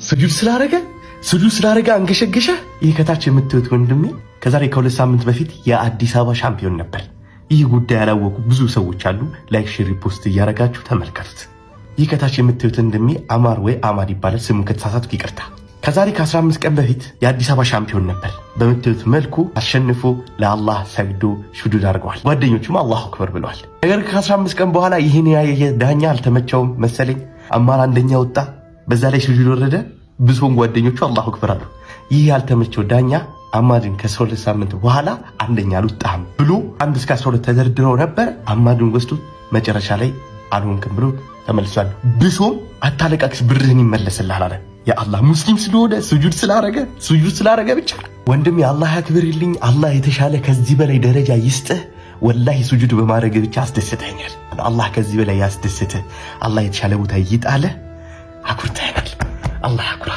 ስጁድ ስላረገ፣ ስጁድ ስላረገ አንገሸገሸ። ይህ ከታች የምታዩት ወንድሜ ከዛሬ ከ2 ሳምንት በፊት የአዲስ አበባ ሻምፒዮን ነበር። ይህ ጉዳይ ያላወቁ ብዙ ሰዎች አሉ። Like፣ share፣ repost እያረጋችሁ ተመልከቱት። ይህ ከታች የምታዩት ወንድሜ አማር ወይ አማድ ይባላል። ስሙን ከተሳሳትኩ ይቅርታ። ከዛሬ ከ15 ቀን በፊት የአዲስ አበባ ሻምፒዮን ነበር። በምታዩት መልኩ አሸንፎ ለአላህ ሰግዶ ሱጁድ አድርገዋል። ጓደኞቹም አላሁ አክበር ብለዋል። ነገር ግን ከ15 ቀን በኋላ ይህን ያየ ዳኛ አልተመቸውም መሰለኝ። አማር አንደኛ ወጣ፣ በዛ ላይ ሱጁድ ወረደ። ብዙውን ጓደኞቹ አላሁ አክበር አሉ። ይህ ያልተመቸው ዳኛ አማድን ከ2 ሳምንት በኋላ አንደኛ አልወጣህም ብሎ 1 እስከ 12 ተደርድረው ነበር። አማድን ወስዶ መጨረሻ ላይ አልሆንክም ብሎ ተመልሷል። ብሶም አታለቃቅስ፣ ብርህን ይመለስልሃል አለ። የአላህ ሙስሊም ስለሆነ ሱጁድ ስላረገ፣ ሱጁድ ስላረገ ብቻ። ወንድም የአላህ ያክብርልኝ። አላህ የተሻለ ከዚህ በላይ ደረጃ ይስጥህ። ወላሂ ሱጁድ በማድረግ ብቻ አስደስተኛል። አላህ ከዚህ በላይ ያስደስትህ። አላህ የተሻለ ቦታ ይጣልህ። አኩርተናል። አላህ ያኩራህ።